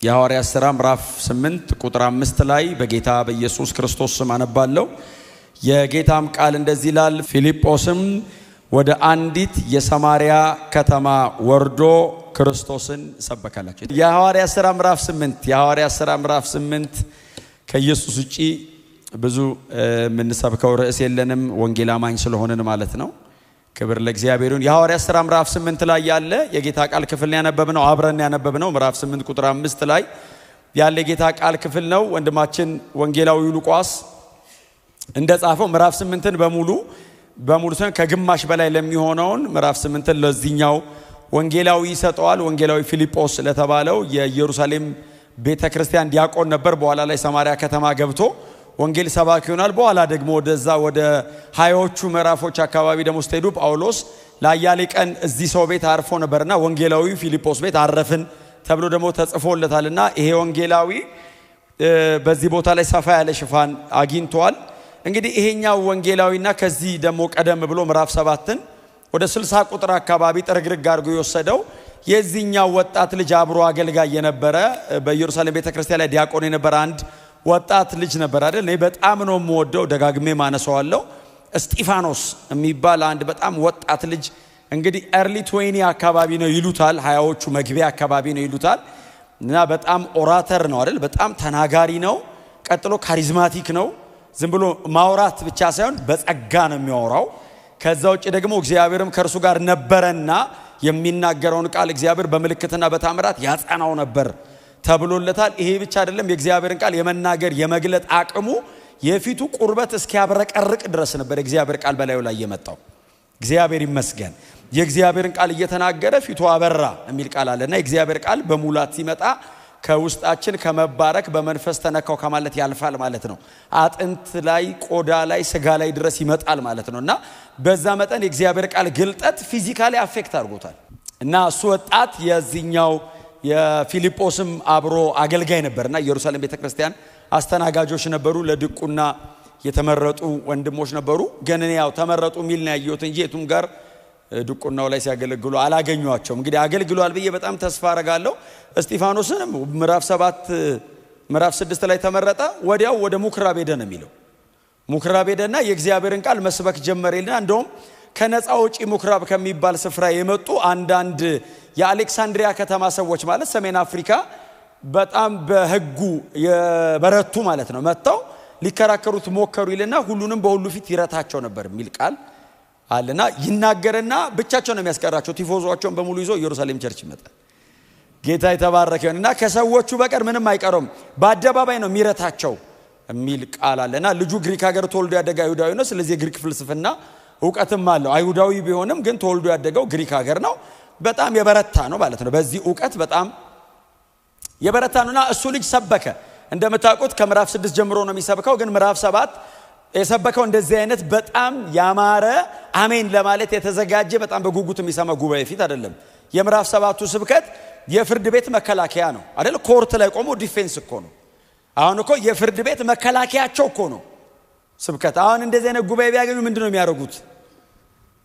የሐዋርያት ሥራ ምዕራፍ 8 ቁጥር 5 ላይ በጌታ በኢየሱስ ክርስቶስ ስም አነባለሁ። የጌታም ቃል እንደዚህ ይላል፣ ፊልጶስም ወደ አንዲት የሰማርያ ከተማ ወርዶ ክርስቶስን ሰበከላቸው። የሐዋርያት ሥራ ምዕራፍ 8፣ የሐዋርያት ሥራ ምዕራፍ 8። ከኢየሱስ ውጪ ብዙ የምንሰብከው ርዕስ የለንም፣ ወንጌል አማኝ ስለሆንን ማለት ነው። ክብር ለእግዚአብሔር ይሁን። የሐዋርያት ሥራ ምዕራፍ 8 ላይ ያለ የጌታ ቃል ክፍል ያነበብነው፣ አብረን ያነበብነው ምዕራፍ 8 ቁጥር 5 ላይ ያለ የጌታ ቃል ክፍል ነው። ወንድማችን ወንጌላዊው ሉቃስ እንደጻፈው ምዕራፍ 8ን በሙሉ በሙሉ ሳይሆን ከግማሽ በላይ ለሚሆነውን ምዕራፍ 8ን ለዚህኛው ወንጌላዊ ይሰጠዋል። ወንጌላዊ ፊልጶስ ለተባለው የኢየሩሳሌም ቤተ ክርስቲያን ዲያቆን ነበር። በኋላ ላይ ሰማርያ ከተማ ገብቶ ወንጌል ሰባኪ ይሆናል። በኋላ ደግሞ ወደዛ ወደ 20ዎቹ ምዕራፎች አካባቢ ደግሞ ስትሄዱ ጳውሎስ ለአያሌ ቀን እዚህ ሰው ቤት አርፎ ነበርና ወንጌላዊ ፊልጶስ ቤት አረፍን ተብሎ ደግሞ ተጽፎለታልና ይሄ ወንጌላዊ በዚህ ቦታ ላይ ሰፋ ያለ ሽፋን አግኝቷል። እንግዲህ ይሄኛው ወንጌላዊና ከዚህ ደግሞ ቀደም ብሎ ምዕራፍ 7ን ወደ 60 ቁጥር አካባቢ ጥርግርግ አድርጎ የወሰደው የዚህኛው ወጣት ልጅ አብሮ አገልጋይ የነበረ፣ በኢየሩሳሌም ቤተክርስቲያን ላይ ዲያቆን የነበረ አንድ ወጣት ልጅ ነበር አይደል? እኔ በጣም ነው የምወደው፣ ደጋግሜ ማነሳዋለሁ። እስጢፋኖስ የሚባል አንድ በጣም ወጣት ልጅ፣ እንግዲህ early 20 አካባቢ ነው ይሉታል፣ 20ዎቹ መግቢያ አካባቢ ነው ይሉታል። እና በጣም orator ነው አይደል? በጣም ተናጋሪ ነው። ቀጥሎ charismatic ነው። ዝም ብሎ ማውራት ብቻ ሳይሆን በጸጋ ነው የሚያወራው። ከዛ ውጭ ደግሞ እግዚአብሔርም ከእርሱ ጋር ነበረና የሚናገረውን ቃል እግዚአብሔር በምልክትና በታምራት ያጸናው ነበር ተብሎለታል። ይሄ ብቻ አይደለም፣ የእግዚአብሔርን ቃል የመናገር የመግለጥ አቅሙ የፊቱ ቁርበት እስኪያብረቀርቅ ድረስ ነበር የእግዚአብሔር ቃል በላዩ ላይ የመጣው። እግዚአብሔር ይመስገን። የእግዚአብሔርን ቃል እየተናገረ ፊቱ አበራ የሚል ቃል አለና የእግዚአብሔር ቃል በሙላት ሲመጣ ከውስጣችን ከመባረክ፣ በመንፈስ ተነካው ከማለት ያልፋል ማለት ነው። አጥንት ላይ፣ ቆዳ ላይ፣ ስጋ ላይ ድረስ ይመጣል ማለት ነው እና በዛ መጠን የእግዚአብሔር ቃል ግልጠት physically affect አድርጎታል። እና እሱ ወጣት የዚህኛው የፊልጶስም አብሮ አገልጋይ ነበር እና ኢየሩሳሌም ቤተክርስቲያን አስተናጋጆች ነበሩ። ለድቁና የተመረጡ ወንድሞች ነበሩ። ግን እኔ ያው ተመረጡ የሚል ነው ያየሁት እንጂ የቱም ጋር ድቁናው ላይ ሲያገለግሉ አላገኟቸውም። እንግዲህ አገልግሏል ብዬ በጣም ተስፋ አረጋለሁ። እስጢፋኖስንም ምዕራፍ 7፣ ምዕራፍ 6 ላይ ተመረጠ። ወዲያው ወደ ምኩራብ ሄደ ነው የሚለው። ምኩራብ ሄደና የእግዚአብሔርን ቃል መስበክ ጀመረ ይልና እንደውም ከነፃ ወጪ ምኩራብ ከሚባል ስፍራ የመጡ አንዳንድ የአሌክሳንድሪያ ከተማ ሰዎች፣ ማለት ሰሜን አፍሪካ፣ በጣም በሕጉ የበረቱ ማለት ነው፣ መጥተው ሊከራከሩት ሞከሩ ይልና ሁሉንም በሁሉ ፊት ይረታቸው ነበር የሚል ቃል አለና ይናገርና ብቻቸው ነው የሚያስቀራቸው። ቲፎዞቸውን በሙሉ ይዞ ኢየሩሳሌም church ይመጣል። ጌታ የተባረከ ይሁን እና ከሰዎቹ በቀር ምንም አይቀረውም፣ በአደባባይ ነው የሚረታቸው የሚል ቃል አለና ልጁ ግሪክ ሀገር ተወልዶ ያደገ አይሁዳዊ ነው። ስለዚህ የግሪክ ፍልስፍና እውቀትም አለው። አይሁዳዊ ቢሆንም ግን ተወልዶ ያደገው ግሪክ ሀገር ነው። በጣም የበረታ ነው ማለት ነው። በዚህ እውቀት በጣም የበረታ ነውና እሱ ልጅ ሰበከ። እንደምታውቁት ከምዕራፍ 6 ጀምሮ ነው የሚሰብከው። ግን ምዕራፍ 7 የሰበከው እንደዚህ አይነት በጣም ያማረ፣ አሜን ለማለት የተዘጋጀ፣ በጣም በጉጉት የሚሰማ ጉባኤ ፊት አይደለም። የምዕራፍ 7ቱ ስብከት የፍርድ ቤት መከላከያ ነው አይደል? Court ላይ ቆሞ defense እኮ ነው። አሁን እኮ የፍርድ ቤት መከላከያቸው እኮ ነው ስብከት። አሁን እንደዚህ አይነት ጉባኤ ቢያገኙ ምንድን ነው የሚያደርጉት?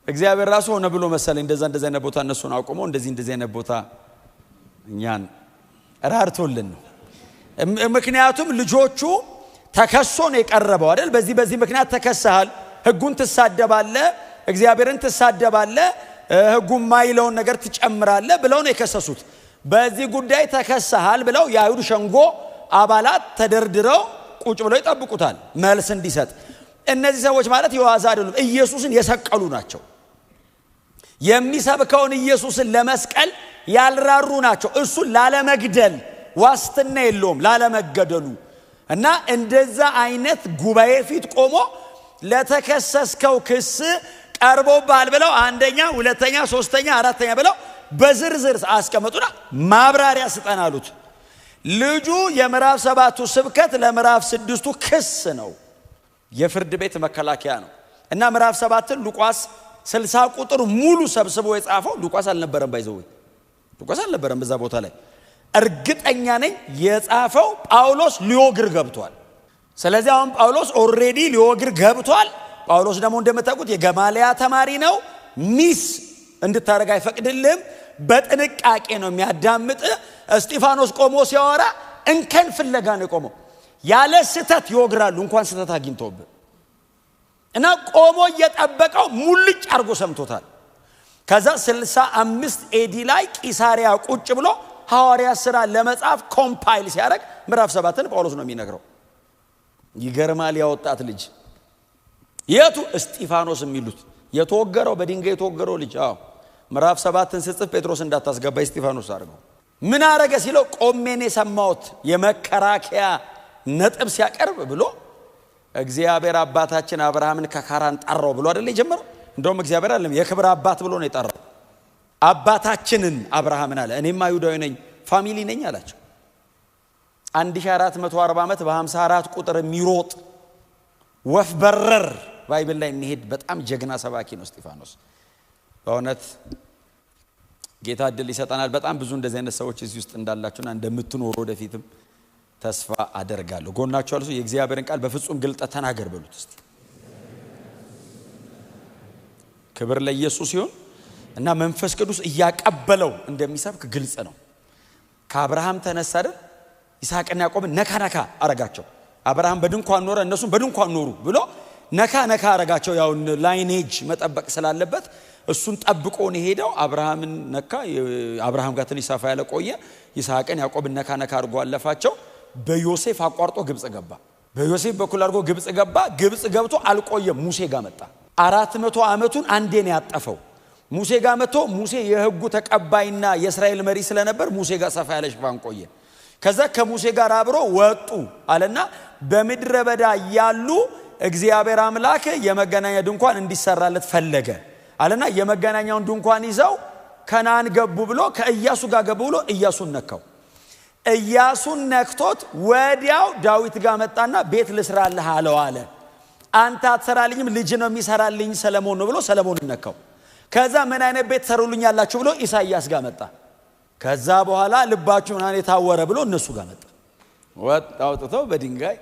እግዚአብሔር ራሱ ሆነ ብሎ መሰለኝ እንደዚህ አይነት ቦታ እነሱን አቁሞ እንደዚህ እንደዚህ አይነት ቦታ እኛን ራርቶልን ነው። ምክንያቱም ልጆቹ ተከሶ ነው የቀረበው አይደል? በዚህ በዚህ ምክንያት ተከሰሃል፣ ህጉን ትሳደባለህ፣ እግዚአብሔርን ትሳደባለህ፣ ህጉ የማይለውን ነገር ትጨምራለህ ብለው ነው የከሰሱት። በዚህ ጉዳይ ተከሰሃል ብለው የአይሁድ ሸንጎ አባላት ተደርድረው ቁጭ ብለው ይጠብቁታል መልስ እንዲሰጥ። እነዚህ ሰዎች ማለት የዋዛ አይደሉም፣ ኢየሱስን የሰቀሉ ናቸው። የሚሰብከውን ኢየሱስን ለመስቀል ያልራሩ ናቸው። እሱን ላለመግደል ዋስትና የለውም ላለመገደሉ። እና እንደዛ አይነት ጉባኤ ፊት ቆሞ ለተከሰስከው ክስ ቀርቦብሃል ብለው አንደኛ፣ ሁለተኛ፣ ሶስተኛ፣ አራተኛ ብለው በዝርዝር አስቀመጡና ማብራሪያ ስጠን አሉት። ልጁ የምዕራፍ 7ቱ ስብከት ለምዕራፍ 6ቱ ክስ ነው፣ የፍርድ ቤት መከላከያ ነው። እና ምዕራፍ 7ን ሉቃስ 60 ቁጥር ሙሉ ሰብስቦ የጻፈው ሉቃስ አልነበረም። By the way ሉቃስ አልነበረም በዛ ቦታ ላይ። እርግጠኛ ነኝ የጻፈው ጳውሎስ ሊወግር ገብቷል። ስለዚህ አሁን ጳውሎስ already ሊወግር ገብቷል። ጳውሎስ ደግሞ እንደምታውቁት የገማልያ ተማሪ ነው። Miss እንድታደርግ አይፈቅድልህም። በጥንቃቄ ነው የሚያዳምጥ። እስጢፋኖስ ቆሞ ሲያወራ እንከን ፍለጋ ነው የቆመው። ያለ ስህተት ይወግራሉ እንኳን ስህተት አግኝተውብህ እና ቆሞ እየጠበቀው ሙልጭ አድርጎ ሰምቶታል። ከዛ 65 AD ላይ ቂሳሪያ ቁጭ ብሎ ሐዋርያ ሥራ ለመጻፍ compile ሲያደርግ ምዕራፍ 7ን ጳውሎስ ነው የሚነግረው። ይገርማል። ያወጣት ልጅ የቱ እስጢፋኖስ የሚሉት የተወገረው በድንጋይ የተወገረው ልጅ። አዎ ምዕራፍ 7ን ስጽፍ ጴጥሮስ እንዳታስገባ እስጢፋኖስ አድርገው። ምን አረገ ሲለው ቆሜን የሰማሁት የመከራከያ ነጥብ ሲያቀርብ ብሎ እግዚአብሔር አባታችን አብርሃምን ከካራን ጠራው ብሎ አይደል የጀመረው? እንደውም እግዚአብሔር አይደለም የክብር አባት ብሎ ነው የጠራው። አባታችንን አብርሃምን አለ። እኔም አይሁዳዊ ነኝ family ነኝ አላቸው። 1440 ዓመት በ54 ቁጥር የሚሮጥ ወፍ በረር Bible ላይ የሚሄድ በጣም ጀግና ሰባኪ ነው እስጢፋኖስ። በእውነት ጌታ እድል ይሰጠናል። በጣም ብዙ እንደዚህ አይነት ሰዎች እዚህ ውስጥ እንዳላችሁና እንደምትኖሩ ወደፊትም ተስፋ አደርጋለሁ። ጎናችሁ ያለው የእግዚአብሔርን ቃል በፍጹም ግልጠት ተናገር በሉት እስቲ። ክብር ለኢየሱስ ይሁን። እና መንፈስ ቅዱስ እያቀበለው እንደሚሰብክ ግልጽ ነው። ከአብርሃም ተነሳ አይደል? ይስሐቅና ያዕቆብን ነካ ነካ አረጋቸው። አብርሃም በድንኳን ኖረ፣ እነሱም በድንኳን ኖሩ ብሎ ነካ ነካ አረጋቸው። ያው lineage መጠበቅ ስላለበት እሱን ጠብቆ ነው የሄደው። አብርሃምን ነካ። አብርሃም ጋር ትንሽ ሰፋ ያለ ቆየ። ይስሐቅን ያዕቆብን ነካ ነካ አድርጎ አለፋቸው። በዮሴፍ አቋርጦ ግብጽ ገባ። በዮሴፍ በኩል አድርጎ ግብጽ ገባ። ግብጽ ገብቶ አልቆየም፣ ሙሴ ጋር መጣ። 400 ዓመቱን አንዴ ነው ያጠፈው። ሙሴ ጋር መጥቶ ሙሴ የሕጉ ተቀባይና የእስራኤል መሪ ስለነበር ሙሴ ጋር ሰፋ ያለ ሽፋን ቆየ። ከዛ ከሙሴ ጋር አብሮ ወጡ አለና በምድረ በዳ ያሉ እግዚአብሔር አምላክ የመገናኛ ድንኳን እንዲሰራለት ፈለገ አለና የመገናኛውን ድንኳን ይዘው ከነዓን ገቡ ብሎ ከኢያሱ ጋር ገቡ ብሎ ኢያሱን ነካው። ኢያሱን ነክቶት ወዲያው ዳዊት ጋር መጣና ቤት ልስራልህ አለው አለ። አንተ አትሰራልኝም ልጅ ነው የሚሰራልኝ ሰለሞን ነው ብሎ ሰለሞንን ነካው። ከዛ ምን አይነት ቤት ሰሩልኛላችሁ ብሎ ኢሳይያስ ጋር መጣ። ከዛ በኋላ ልባችሁ ምናምን የታወረ ብሎ እነሱ ጋር መጣ። ወጥ አውጥተው በድንጋይ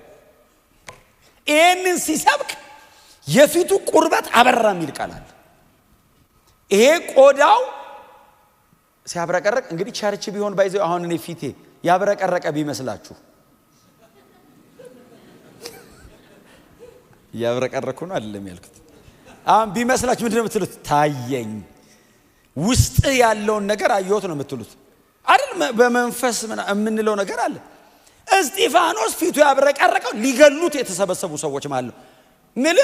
ይሄንን ሲሰብክ የፊቱ ቁርበት አበራ የሚል ቃል አለ። ይሄ ቆዳው ሲያብረቀረቅ እንግዲህ church ቢሆን ባይዘው አሁን እኔ ፊቴ ያብረቀረቀ ቢመስላችሁ ያብረቀረኩ ነው አይደለም ያልኩት። አሁን ቢመስላችሁ ምንድነው የምትሉት? ታየኝ፣ ውስጥ ያለውን ነገር አየሁት ነው የምትሉት አይደል? በመንፈስ የምንለው ነገር አለ። እስጢፋኖስ ፊቱ ያብረቀረቀው ሊገሉት የተሰበሰቡ ሰዎች ማለት ነው። ምን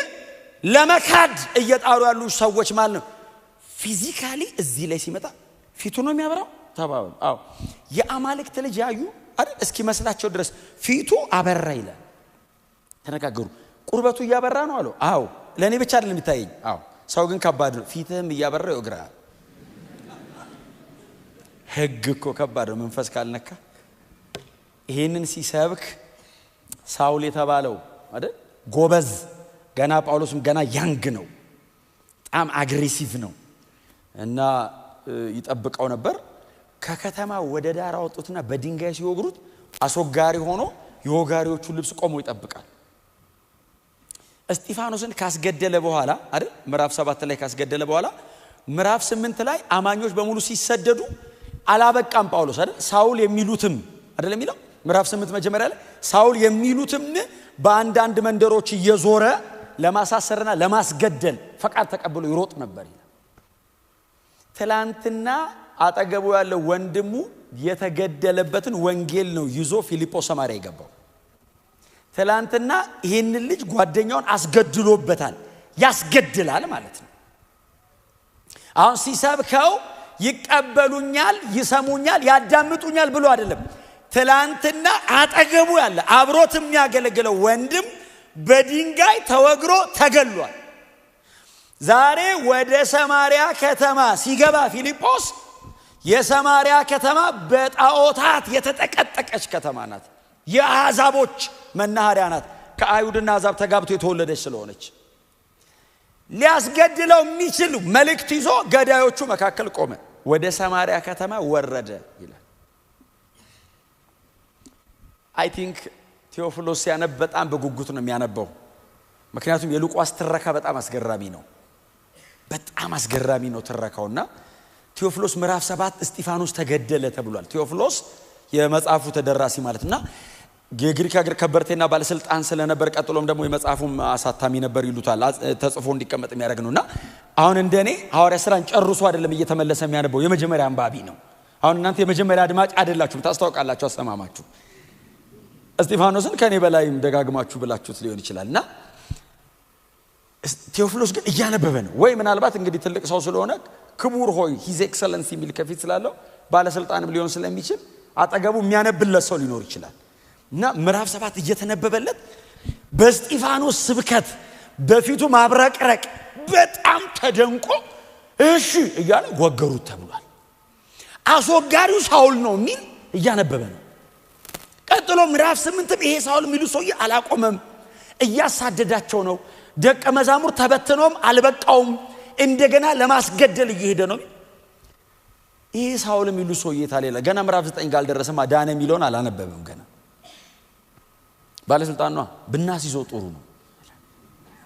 ለመካድ እየጣሩ ያሉ ሰዎች ማለት ነው። physically እዚህ ላይ ሲመጣ ፊቱ ነው የሚያበራው ተባባሉ። አዎ የአማልክት ልጅ ያዩ አይደል እስኪመስላቸው ድረስ ፊቱ አበራ ይላል። ተነጋገሩ። ቁርበቱ እያበራ ነው አለው። አዎ ለኔ ብቻ አይደለም የሚታየኝ። አዎ ሰው ግን ከባድ ነው። ፊትህም እያበራ ይወግራል። ህግ እኮ ከባድ ነው መንፈስ ካልነካ። ይሄንን ሲሰብክ ሳውል የተባለው አይደል ጎበዝ፣ ገና ጳውሎስም ገና young ነው፣ በጣም aggressive ነው እና ይጠብቀው ነበር። ከከተማ ወደ ዳር አወጡትና በድንጋይ ሲወግሩት አስወጋሪ ሆኖ የወጋሪዎቹ ልብስ ቆሞ ይጠብቃል። እስጢፋኖስን ካስገደለ በኋላ አይደል ምዕራፍ 7 ላይ ካስገደለ በኋላ ምዕራፍ 8 ላይ አማኞች በሙሉ ሲሰደዱ አላበቃም ጳውሎስ አይደል ሳውል የሚሉትም አይደል የሚለው ምዕራፍ 8 መጀመሪያ ላይ ሳውል የሚሉትም በአንዳንድ መንደሮች እየዞረ ለማሳሰርና ለማስገደል ፈቃድ ተቀብሎ ይሮጥ ነበር ይላል። ትላንትና አጠገቡ ያለው ወንድሙ የተገደለበትን ወንጌል ነው ይዞ ፊልጶስ ሰማርያ የገባው። ትላንትና ይሄንን ልጅ ጓደኛውን አስገድሎበታል። ያስገድላል ማለት ነው። አሁን ሲሰብከው ይቀበሉኛል፣ ይሰሙኛል፣ ያዳምጡኛል ብሎ አይደለም። ትላንትና አጠገቡ ያለ አብሮት የሚያገለግለው ወንድም በድንጋይ ተወግሮ ተገሏል። ዛሬ ወደ ሰማርያ ከተማ ሲገባ ፊልጶስ የሰማርያ ከተማ በጣዖታት የተጠቀጠቀች ከተማ ናት። የአሕዛቦች መናኸሪያ ናት። ከአይሁድና አሕዛብ ተጋብቶ የተወለደች ስለሆነች ሊያስገድለው የሚችል መልእክት ይዞ ገዳዮቹ መካከል ቆመ። ወደ ሰማርያ ከተማ ወረደ ይላል። I think ቴዎፍሎስ ሲያነብ በጣም በጉጉት ነው የሚያነበው። ምክንያቱም የሉቃስ ትረካ በጣም አስገራሚ ነው። በጣም አስገራሚ ነው ትረካውና ቴዎፍሎስ ምዕራፍ 7 እስጢፋኖስ ተገደለ ተብሏል። ቴዎፍሎስ የመጽሐፉ ተደራሲ ማለት እና የግሪክ ሀገር ከበርቴና ባለስልጣን ስለነበር ቀጥሎም ደግሞ የመጽሐፉም አሳታሚ ነበር ይሉታል። ተጽፎ እንዲቀመጥ የሚያደርግ ነውና አሁን እንደኔ ሐዋርያ ስራን ጨርሶ አይደለም እየተመለሰ የሚያነበው፣ የመጀመሪያ አንባቢ ነው። አሁን እናንተ የመጀመሪያ አድማጭ አይደላችሁም፣ ታስታውቃላችሁ አሰማማችሁ። እስጢፋኖስን ከኔ በላይም ደጋግማችሁ ብላችሁት ሊሆን ይችላል። እና ቴዎፍሎስ ግን እያነበበ ነው። ወይ ምናልባት እንግዲህ ትልቅ ሰው ስለሆነ ክቡር ሆይ His Excellency የሚል ከፊት ስላለው ባለስልጣንም ሊሆን ስለሚችል አጠገቡ የሚያነብለት ሰው ሊኖር ይችላል። እና ምዕራፍ 7 እየተነበበለት በእስጢፋኖስ ስብከት በፊቱ ማብረቅረቅ በጣም ተደንቆ እሺ እያለ ወገሩት ተብሏል። አስወጋሪው ሳውል ነው የሚል እያነበበ ነው። ቀጥሎ ምዕራፍ 8 ይሄ ሳውል የሚሉ ሰውዬ አላቆመም፣ እያሳደዳቸው ነው። ደቀ መዛሙር ተበትነውም አልበቃውም፣ እንደገና ለማስገደል እየሄደ ነው። ይሄ ሳውል የሚሉ ሰውዬ ታሌላ ገና ምዕራፍ 9 ጋር አልደረሰም። ዳነ የሚለውን አላነበበም ገና። ባለስልጣኗ ብናስይዘው ጥሩ ነው፣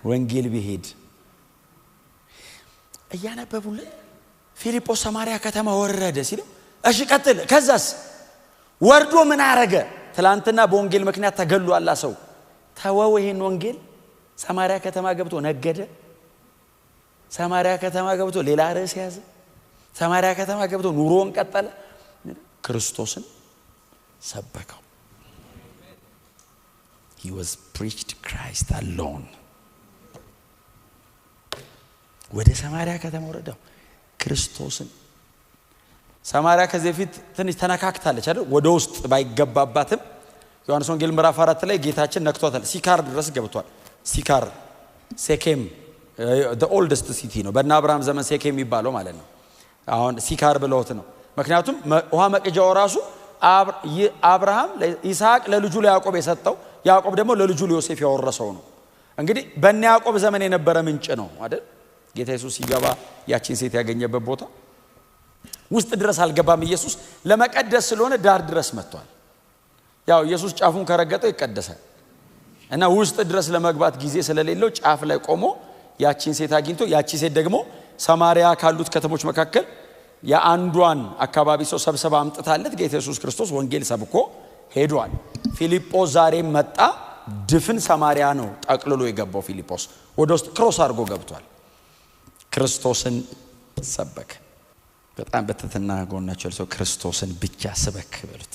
ወንጌል ቢሄድ እያነበቡለት ፊልጶስ ሰማርያ ከተማ ወረደ ሲለው እሺ ቀጥል። ከዛስ ወርዶ ምን አረገ? ትላንትና በወንጌል ምክንያት ተገሏል ሰው። ተወው ይሄን ወንጌል። ሰማርያ ከተማ ገብቶ ነገደ። ሰማርያ ከተማ ገብቶ ሌላ ርዕስ ያዘ። ሰማርያ ከተማ ገብቶ ኑሮውን ቀጠለ። ክርስቶስን ሰበከው። He was preached Christ alone። ወደ ሰማርያ ከተማ ወረደው ክርስቶስን። ሰማርያ ከዚህ በፊት ትንሽ ተነካክታለች አይደል? ወደ ውስጥ ባይገባባትም ዮሐንስ ወንጌል ምዕራፍ 4 ላይ ጌታችን ነክቷታል። ሲካር ድረስ ገብቷል። ሲካር ሴኬም the oldest city ነው። በእነ አብርሃም ዘመን ሴኬም የሚባለው ማለት ነው። አሁን ሲካር ብለውት ነው። ምክንያቱም ውሃ መቅጃው ራሱ አብርሃም ይስሐቅ ለልጁ ለያዕቆብ የሰጠው፣ ያዕቆብ ደግሞ ለልጁ ለዮሴፍ ያወረሰው ነው። እንግዲህ በእነ ያዕቆብ ዘመን የነበረ ምንጭ ነው አይደል? ጌታ ኢየሱስ ሲገባ ያቺን ሴት ያገኘበት ቦታ ውስጥ ድረስ አልገባም። ኢየሱስ ለመቀደስ ስለሆነ ዳር ድረስ መጥቷል። ያው ኢየሱስ ጫፉን ከረገጠው ይቀደሳል። እና ውስጥ ድረስ ለመግባት ጊዜ ስለሌለው ጫፍ ላይ ቆሞ ያቺን ሴት አግኝቶ፣ ያቺ ሴት ደግሞ ሰማርያ ካሉት ከተሞች መካከል የአንዷን አካባቢ ሰው ሰብሰባ አምጥታለት ጌታ ኢየሱስ ክርስቶስ ወንጌል ሰብኮ ሄዷል። ፊልጶስ ዛሬም መጣ። ድፍን ሰማርያ ነው ጠቅልሎ የገባው። ፊልጶስ ወደ ውስጥ cross አድርጎ ገብቷል። ክርስቶስን ሰበከ። በጣም በትህትና ጎናቸው ሰው ክርስቶስን ብቻ ስበክ በሉት።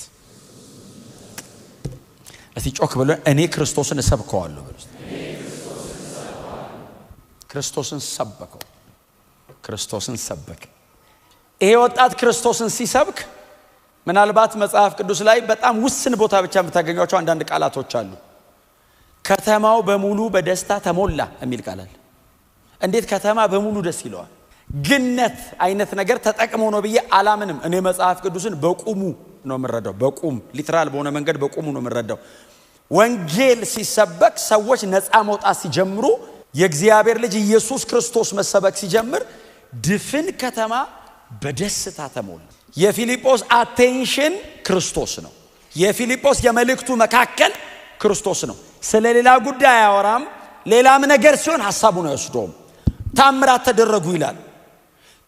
እስቲ ጮክ ብሎ እኔ ክርስቶስን እሰብከዋለሁ በሉት። ክርስቶስን ሰበከው። ክርስቶስን ሰበከ። ይሄ ወጣት ክርስቶስን ሲሰብክ ምናልባት መጽሐፍ ቅዱስ ላይ በጣም ውስን ቦታ ብቻ የምታገኟቸው አንዳንድ ቃላቶች አሉ። ከተማው በሙሉ በደስታ ተሞላ የሚል ቃል አለ። እንዴት ከተማ በሙሉ ደስ ይለዋል? ግነት አይነት ነገር ተጠቅሞ ነው ብዬ አላምንም። እኔ መጽሐፍ ቅዱስን በቁሙ ነው የምረዳው። በቁም literal በሆነ መንገድ በቁሙ ነው የምረዳው። ወንጌል ሲሰበክ ሰዎች ነፃ መውጣት ሲጀምሩ፣ የእግዚአብሔር ልጅ ኢየሱስ ክርስቶስ መሰበክ ሲጀምር ድፍን ከተማ በደስታ ተሞላ። የፊልጶስ attention ክርስቶስ ነው። የፊልጶስ የመልእክቱ መካከል ክርስቶስ ነው። ስለ ሌላ ጉዳይ አያወራም። ሌላም ነገር ሲሆን ሐሳቡን አይወስደውም። ታምራት ተደረጉ ይላል።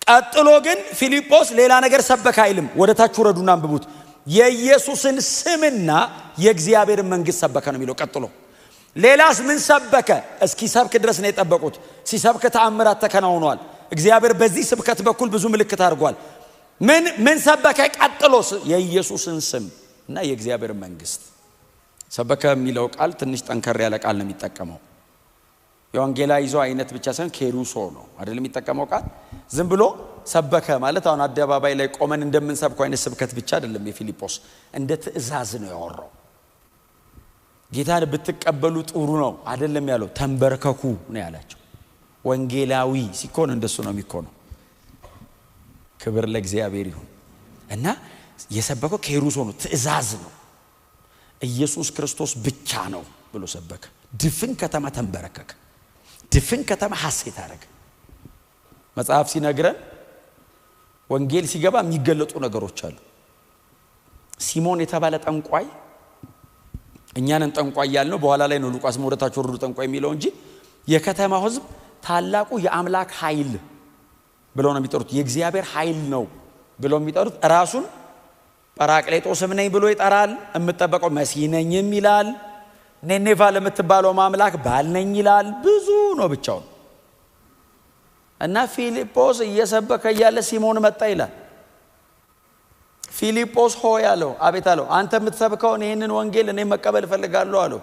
ቀጥሎ ግን ፊልጶስ ሌላ ነገር ሰበከ አይልም። ወደ ታች ውረዱና አንብቡት። የኢየሱስን ስምና የእግዚአብሔርን መንግስት ሰበከ ነው የሚለው። ቀጥሎ ሌላስ ምን ሰበከ? እስኪ ሰብክ ድረስ ነው የጠበቁት። ሲሰብክ ተአምራት ተከናውኗል። እግዚአብሔር በዚህ ስብከት በኩል ብዙ ምልክት አድርጓል። ምን ምን ሰበከ? ቀጥሎስ የኢየሱስን ስም እና የእግዚአብሔርን መንግስት ሰበከ የሚለው ቃል ትንሽ ጠንከር ያለ ቃል ነው የሚጠቀመው። የወንጌላይዞ አይነት ብቻ ሳይሆን ኬሩሶ ነው አይደል የሚጠቀመው ቃል። ዝም ብሎ ሰበከ ማለት አሁን አደባባይ ላይ ቆመን እንደምንሰብከው አይነት ስብከት ብቻ አይደለም። የፊልጶስ እንደ ትእዛዝ ነው ያወራው። ጌታን ብትቀበሉ ጥሩ ነው አይደለም ያለው፣ ተንበርከኩ ነው ያላቸው። ወንጌላዊ ሲኮን እንደሱ ነው የሚኮነው። ክብር ለእግዚአብሔር ይሁን። እና የሰበከው ኬሩሶ ነው፣ ትእዛዝ ነው። ኢየሱስ ክርስቶስ ብቻ ነው ብሎ ሰበከ። ድፍን ከተማ ተንበረከከ። ድፍን ከተማ ሐሴት አደረገ። መጽሐፍ ሲነግረን ወንጌል ሲገባ የሚገለጡ ነገሮች አሉ። ሲሞን የተባለ ጠንቋይ፣ እኛንን ጠንቋይ ያልነው በኋላ ላይ ነው ሉቃስ ወደታች ወርዱ ጠንቋይ የሚለው እንጂ፣ የከተማው ሕዝብ ታላቁ የአምላክ ኃይል ብለው ነው የሚጠሩት። የእግዚአብሔር ኃይል ነው ብሎ የሚጠሩት ራሱን ጰራቅሌጦስም ነኝ ብሎ ይጠራል። የምጠበቀው መሲህ ነኝም ይላል። ኔኔቫ ለምትባለው ማምላክ ባል ነኝ ይላል። ብዙ ነው ብቻውን። እና ፊልጶስ እየሰበከ እያለ ሲሞን መጣ ይላል። ፊልጶስ ሆይ አለው። አቤት አለው። አንተ የምትሰብከውን ይህንን ወንጌል እኔ መቀበል እፈልጋለሁ አለው።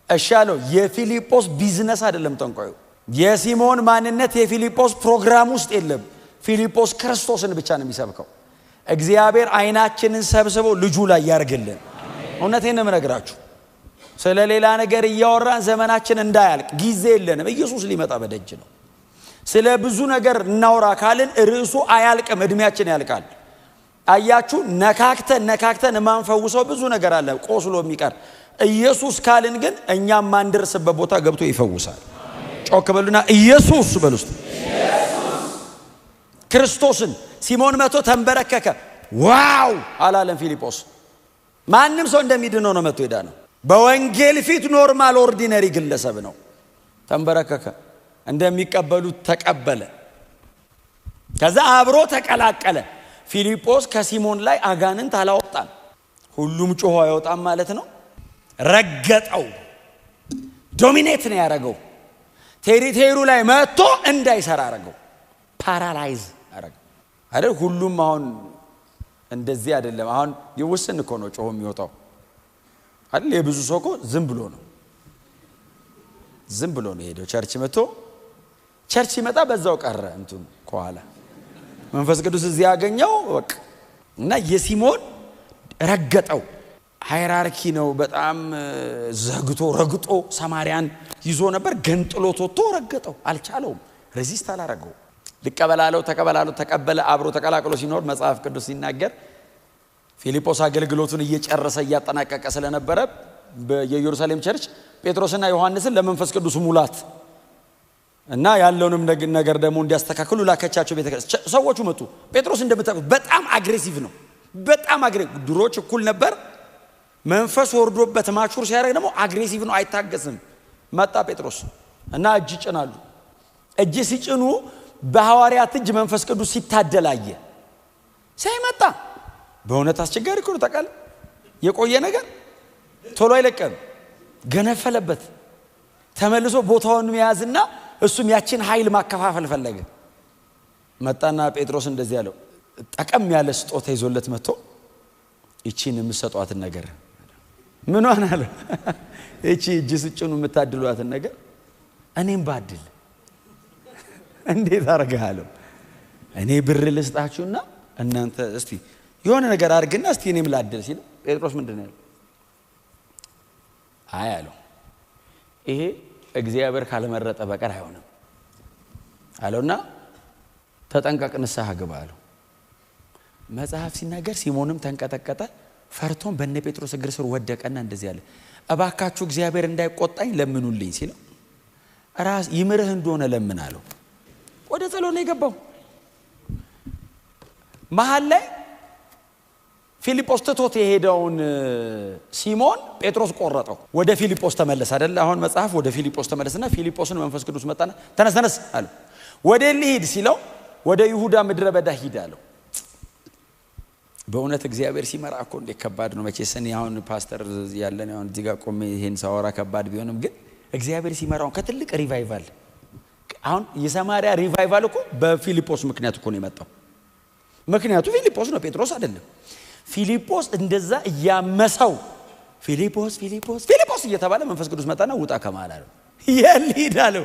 እሺ አለው። የፊልጶስ ቢዝነስ አይደለም ጠንቋዩ። የሲሞን ማንነት የፊልጶስ ፕሮግራም ውስጥ የለም። ፊልጶስ ክርስቶስን ብቻ ነው የሚሰብከው። እግዚአብሔር አይናችንን ሰብስቦ ልጁ ላይ ያርግልን። እውነቴን ነው የምነግራችሁ። ስለ ሌላ ነገር እያወራን ዘመናችን እንዳያልቅ ጊዜ የለንም። ኢየሱስ ሊመጣ በደጅ ነው። ስለ ብዙ ነገር እናውራ ካልን ርዕሱ አያልቅም፣ እድሜያችን ያልቃል። አያችሁ፣ ነካክተን ነካክተን የማንፈውሰው ብዙ ነገር አለ ቆስሎ የሚቀር። ኢየሱስ ካልን ግን እኛም ማንደርስበት ቦታ ገብቶ ይፈውሳል። ጮክ በሉና ኢየሱስ በሉ እስቲ። ክርስቶስን ሲሞን መቶ ተንበረከከ። Wow አላለም ፊልጶስ። ማንም ሰው እንደሚድነው ነው መቶ ሄዳ ነው። በወንጌል ፊት normal ordinary ግለሰብ ነው። ተንበረከከ፣ እንደሚቀበሉት ተቀበለ። ከዛ አብሮ ተቀላቀለ። ፊልጶስ ከሲሞን ላይ አጋንንት አላወጣም። ሁሉም ጮሆ አይወጣም ማለት ነው። ረገጠው፣ dominate ነው ያደረገው። Territory ው ላይ መጥቶ እንዳይሰራ አረገው፣ paralyze አረገው አይደል? ሁሉም አሁን እንደዚህ አይደለም። አሁን የውስን እኮ ነው ጮሆ የሚወጣው አይደል? የብዙ ሰው እኮ ዝም ብሎ ነው ዝም ብሎ ነው የሄደው። Church መጥቶ church ሲመጣ በዛው ቀረ እንትኑ ከኋላ መንፈስ ቅዱስ እዚህ ያገኘው በቃ። እና የሲሞን ረገጠው። Hierarchy ነው በጣም ዘግቶ ረግጦ ሰማርያን ይዞ ነበር። ገንጥሎ ወጥቶ ረገጠው። አልቻለውም። Resist አላረገው። ልቀበላለው ተቀበላለው ተቀበለ። አብሮ ተቀላቅሎ ሲኖር መጽሐፍ ቅዱስ ሲናገር ፊልጶስ አገልግሎቱን እየጨረሰ እያጠናቀቀ ስለነበረ የኢየሩሳሌም church ጴጥሮስና ዮሐንስን ለመንፈስ ቅዱስ ሙላት እና ያለውንም ነገር ደግሞ እንዲያስተካክሉ ላከቻቸው። ቤተክርስቲያን ሰዎቹ መጡ። ጴጥሮስ እንደምታውቁት በጣም aggressive ነው። በጣም aggressive ድሮ ችኩል ነበር። መንፈስ ወርዶበት mature ሲያደርግ ደግሞ aggressive ነው፣ አይታገስም። መጣ ጴጥሮስ እና እጅ ይጭናሉ። እጅ ሲጭኑ በሐዋርያት እጅ መንፈስ ቅዱስ ሲታደላየ ሳይመጣ በእውነት አስቸጋሪ እኮ ነው ታውቃለህ። የቆየ ነገር ቶሎ አይለቀም። ገነፈለበት። ተመልሶ ቦታውን መያዝና እሱም ያችን ኃይል ማከፋፈል ፈለገ። መጣና ጴጥሮስ እንደዚህ ያለው ጠቀም ያለ ስጦታ ይዞለት መጥቶ ይቺን የምሰጧትን ነገር ምኗን አለ ይቺ እጅ ስጭኑ የምታድሏትን ነገር እኔም ባድል እንዴት አደርግሃለሁ? እኔ ብር ልስጣችሁና እናንተ እስቲ የሆነ ነገር አድርግና እስቲ እኔም ላድል ሲል ጴጥሮስ ምንድን ነው ያለው? አይ አለው፣ ይሄ እግዚአብሔር ካልመረጠ በቀር አይሆንም አለውና ተጠንቀቅ፣ ንስሐ ግባ አለው። መጽሐፍ ሲናገር ሲሞንም ተንቀጠቀጠ፣ ፈርቶም በነ ጴጥሮስ እግር ስር ወደቀና እንደዚህ አለ፣ እባካችሁ እግዚአብሔር እንዳይቆጣኝ ለምኑልኝ ሲለው ራስ ይምርህ እንደሆነ ለምን አለው። ወደ ጸሎት ነው የገባው። መሀል ላይ ፊልጶስ ትቶት የሄደውን ሲሞን ጴጥሮስ ቆረጠው። ወደ ፊልጶስ ተመለሰ አይደል? አሁን መጽሐፍ ወደ ፊልጶስ ተመለሰና ፊልጶስን መንፈስ ቅዱስ መጣና ተነስ ተነስ አለው። ወደ ሊሂድ ሲለው ወደ ይሁዳ ምድረ በዳ ሂድ አለው። በእውነት እግዚአብሔር ሲመራ እኮ እንዴት ከባድ ነው። መቼስ እኔ አሁን ፓስተር ያለን አሁን እዚህ ጋር ቆሜ ይሄን ሳወራ ከባድ ቢሆንም ግን እግዚአብሔር ሲመራውን ከትልቅ revival አሁን የሰማርያ revival እኮ በፊልጶስ ምክንያት እኮ ነው የመጣው። ምክንያቱ ፊልጶስ ነው፣ ጴጥሮስ አይደለም። ፊልጶስ እንደዛ እያመሰው ፊልጶስ ፊልጶስ ፊልጶስ እየተባለ መንፈስ ቅዱስ መጣና ውጣ ከመሃል አለው። የሊድ አለው።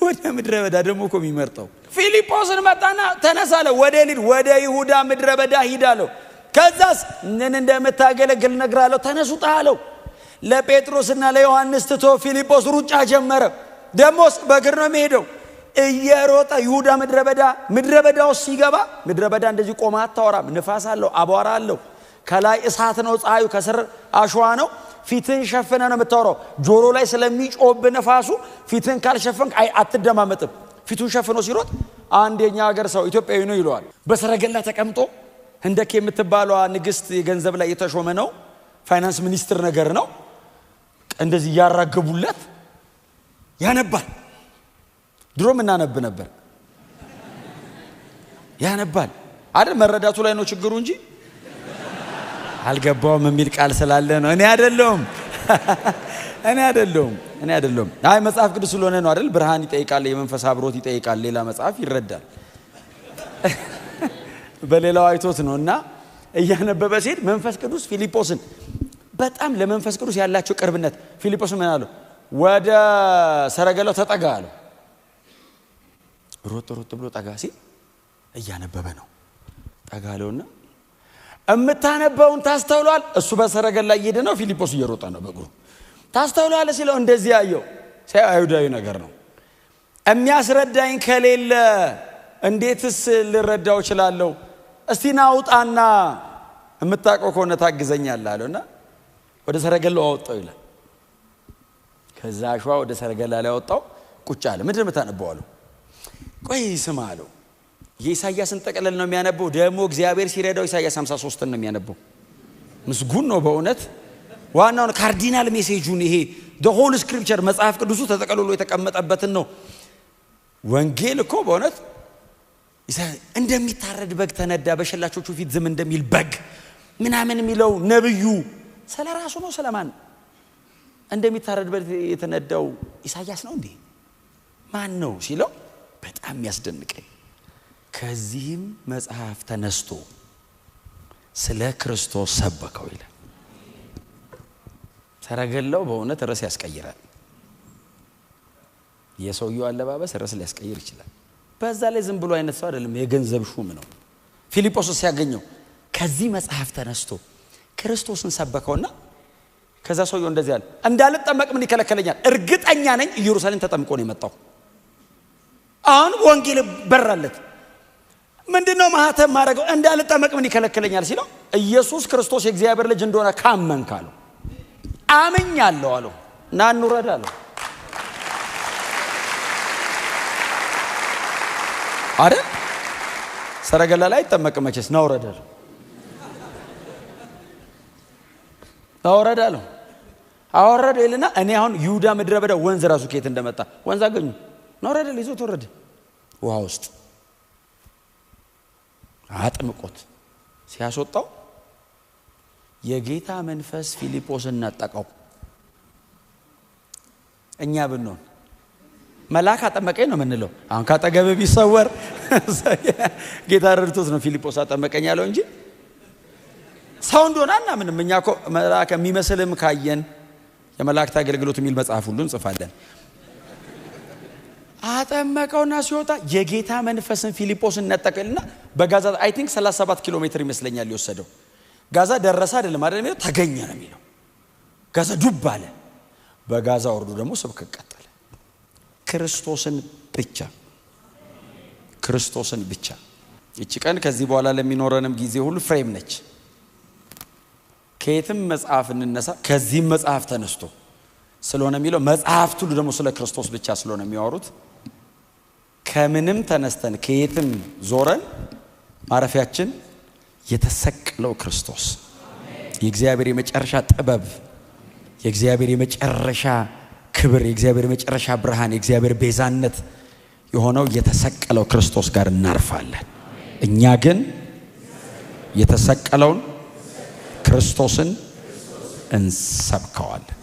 ወደ ምድረ በዳ ደግሞ እኮ የሚመርጠው ፊልጶስን መጣና ተነሳ አለው። ወደ ሊድ ወደ ይሁዳ ምድረ በዳ ሂድ አለው። ከዛስ ምን እንደምታገለግል እነግርሃለሁ፣ ተነስ ውጣ አለው። ለጴጥሮስና ለዮሐንስ ትቶ ፊልጶስ ሩጫ ጀመረ። ደሞስ በእግር ነው የሚሄደው እየሮጠ ይሁዳ ምድረ በዳ። ምድረ በዳ ውስጥ ሲገባ ምድረ በዳ እንደዚህ ቆማ አታወራም። ንፋስ አለው፣ አቧራ አለው። ከላይ እሳት ነው ፀሐዩ፣ ከስር አሸዋ ነው። ፊትህን ሸፍነ ነው የምታወራው። ጆሮ ላይ ስለሚጮህብህ ነፋሱ ፊትህን ካልሸፈንክ አትደማመጥም። ፊቱን ሸፍኖ ሲሮጥ አንድ የኛ ሀገር ሰው ኢትዮጵያዊ ነው ይለዋል። በሰረገላ ተቀምጦ ህንደኬ የምትባለዋ ንግስት የገንዘብ ላይ የተሾመ ነው፣ ፋይናንስ ሚኒስትር ነገር ነው። እንደዚህ እያራገቡለት ያነባል። ድሮም እናነብ ነበር። ያነባል። አይደል? መረዳቱ ላይ ነው ችግሩ እንጂ አልገባውም የሚል ቃል ስላለ ነው። እኔ አይደለሁም እኔ አይደለሁም እኔ አይደለሁም። አይ መጽሐፍ ቅዱስ ስለሆነ ነው አይደል? ብርሃን ይጠይቃል፣ የመንፈስ አብሮት ይጠይቃል። ሌላ መጽሐፍ ይረዳል። በሌላው አይቶት ነው። እና እያነበበ ሲሄድ መንፈስ ቅዱስ ፊልጶስን በጣም ለመንፈስ ቅዱስ ያላቸው ቅርብነት ፊልጶስን ምን አለው? ወደ ሰረገላው ተጠጋ አለው። ሮጥ ሮጥ ብሎ ጠጋ ሲል እያነበበ ነው። ጠጋ አለውና እምታነበውን ታስተውሏል? እሱ በሰረገላ እየሄደ ነው፣ ፊልጶስ እየሮጠ ነው በእግሩ። ታስተውሏል ሲለው እንደዚህ ያየው ሲያየው አይሁዳዊ ነገር ነው። የሚያስረዳኝ ከሌለ እንዴትስ ልረዳው እችላለሁ? እስቲ ና ውጣና የምታውቀው ከሆነ ታግዘኛለህ አለውና ወደ ሰረገላው አወጣው ይላል። ከዛ አሸዋ ወደ ሰረገላ ላይ አወጣው፣ ቁጭ አለ። ምንድን ነው የምታነበው አለው። ቆይ ስማ አለው። የኢሳይያስን ጠቅለል ነው የሚያነበው። ደግሞ እግዚአብሔር ሲረዳው ኢሳይያስ 53ን ነው የሚያነበው። ምስጉን ነው በእውነት። ዋናውን cardinal message ኡን ይሄ the whole scripture መጽሐፍ ቅዱሱ ተጠቅልሎ የተቀመጠበትን ነው። ወንጌል እኮ በእውነት እንደሚታረድ በግ ተነዳ፣ በሸላቾቹ ፊት ዝም እንደሚል በግ ምናምን የሚለው ነብዩ ስለ ራሱ ነው ስለማን? እንደሚታረድ በግ የተነዳው ኢሳይያስ ነው እንዴ? ማን ነው ሲለው በጣም የሚያስደንቀኝ ከዚህም መጽሐፍ ተነስቶ ስለ ክርስቶስ ሰበከው ይላል። ሰረገላው በእውነት ርዕስ ያስቀይራል። የሰውየው አለባበስ ርዕስ ሊያስቀይር ይችላል። በዛ ላይ ዝም ብሎ አይነት ሰው አይደለም፣ የገንዘብ ሹም ነው። ፊልጶስ ሲያገኘው ከዚህ መጽሐፍ ተነስቶ ክርስቶስን ሰበከውና ከዛ ሰውየው እንደዚህ አለ፣ እንዳልጠመቅ ምን ይከለከለኛል? እርግጠኛ ነኝ ኢየሩሳሌም ተጠምቆ ነው የመጣው። አሁን ወንጌል በራለት። ምንድነው ማህተም ማድረገው? እንዳልጠመቅ ምን ይከለከለኛል ሲለው ኢየሱስ ክርስቶስ የእግዚአብሔር ልጅ እንደሆነ ካመንክ አለው። አምኛለሁ አለው። ና እንውረድ አለው። አይደል? ሰረገላ ላይ አይጠመቅም መቼስ። ና ውረድ አለው። ና ውረድ አለው። አወረደው ይልና እኔ አሁን ይሁዳ ምድረ በዳ ወንዝ ራሱ ከየት እንደመጣ ወንዝ አገኙ። ና ውረድ አለው። ይዞት ወረደ ውሃ ውስጥ አጥምቆት ሲያስወጣው የጌታ መንፈስ ፊልጶስን ነጠቀው። እኛ ብንሆን መልአክ አጠመቀኝ ነው የምንለው። አሁን ካጠገብ ቢሰወር ጌታ ረድቶት ነው ፊልጶስ አጠመቀኝ ያለው እንጂ ሰው እንደሆነ አናምንም። እኛ እኮ መልአክ የሚመስልም ካየን የመላእክት አገልግሎት የሚል መጽሐፍ ሁሉ እንጽፋለን። አጠመቀውና ሲወጣ የጌታ መንፈስን ፊልጶስን ነጠቀልና በጋዛ I think 37 ኪሎ ሜትር ይመስለኛል የወሰደው። ጋዛ ደረሰ አይደለም አይደለም የሚለው ተገኘ ነው የሚለው። ጋዛ ዱብ አለ። በጋዛ ወርዶ ደግሞ ስብከት ቀጠለ። ክርስቶስን ብቻ፣ ክርስቶስን ብቻ። እቺ ቀን ከዚህ በኋላ ለሚኖረንም ጊዜ ሁሉ frame ነች። ከየትም መጽሐፍ እንነሳ ከዚህም መጽሐፍ ተነስቶ ስለሆነ የሚለው መጽሐፍት ሁሉ ደግሞ ስለ ክርስቶስ ብቻ ስለሆነ የሚያወሩት ከምንም ተነስተን ከየትም ዞረን ማረፊያችን የተሰቀለው ክርስቶስ የእግዚአብሔር የመጨረሻ ጥበብ፣ የእግዚአብሔር የመጨረሻ ክብር፣ የእግዚአብሔር የመጨረሻ ብርሃን፣ የእግዚአብሔር ቤዛነት የሆነው የተሰቀለው ክርስቶስ ጋር እናርፋለን። እኛ ግን የተሰቀለውን ክርስቶስን እንሰብከዋለን።